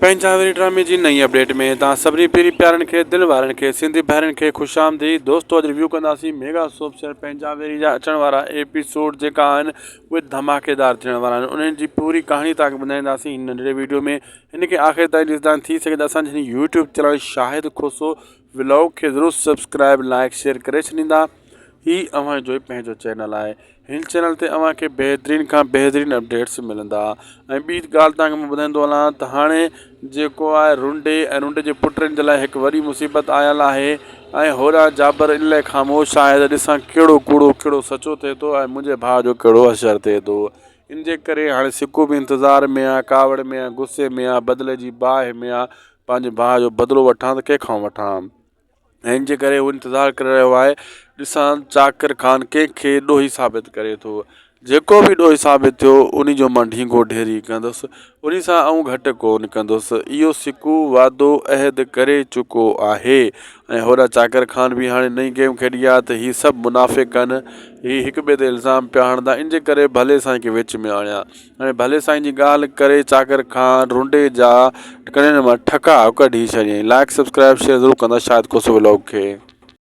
پنهنجا وري ڊرامي جي نئين اپڊيٽ ۾ توهان سڀني پيري پيارن کي دل وارن کي سنڌي ڀائرن کي خوش آمديد دوستو اڄ ريويو ڪنداسين ميگا سوپ سيريل پنهنجا ويري جا اچڻ وارا ايپيسوڊ جيڪا آهن اهي ڌماڪيدار ٿيڻ وارا آهن انهن جي پوري ڪهاڻي توهان کي ٻڌائينداسين هن ننڍڙي ويڊيو ۾ هن کي آخر تائين ڏسندا ٿي سگهي ته اسان جي هن YouTube channel Shahid Khoso vlog کي ضرور سبسڪرائب لائڪ شيئر ڪري ڇڏيندا هي اوهان جو پنهنجو چينل آهي هن چينل تي اوهان کي بهترين کان بهترين اپڊيٽس ملندا ۽ ٻي ڳالهه توهان کي مان ٻڌائيندو هلان ته هاڻي جيڪو آهي رنڊي ۽ رنڊي جي پٽن جي لاء هڪ وڏي مصيبت آيل آهي ۽ هوڏانهن جابر ان لاء خاموش آهي ته ڏسان ڪهڙو ڪوڙو ڪهڙو سچو ٿئي ٿو ۽ منهنجي ڀاء جو ڪهڙو حشر ٿئي ٿو ان جي ڪري هاڻي سڪو به انتظار ۾ آهي ڪاوڙ ۾ آهي غصي ۾ آهي بدلي جي باهه ۾ آهي پنهنجي ڀاء جو بدلو وٺان ته ڪنهن کان وٺان ۽ ان جي ڪري هو انتظار ڪري رهيو آهي ڏسان چاڪر خان ڪنهن کي ڏوهي ثابت ڪري ٿو جيڪو به ڏوهي ثابت ٿيو ان جو مان ڍينگو ڍيري ڪندس ان سان آئون گهٽ ڪون ڪندس اهو سڪو وعدو عهد ڪري چڪو آهي ۽ هوڏانهن چاڪر خان به هاڻي نئين گيم کيڏي آهي ته هي سڀ منافق آهن هي هڪ ٻئي تي الزام پيا هڻندا ان جي ڪري ڀلي سائين کي وچ ۾ آڻيان ۽ ڀلي سائين جي ڳالهه ڪري چاڪر خان رنڊي جا ڪنن مان ٺڪاء ڪڍي ڇڏيائين لائڪ سبسڪرائب شيئر ضرور ڪندا شاهد کوسو ولاگ کي.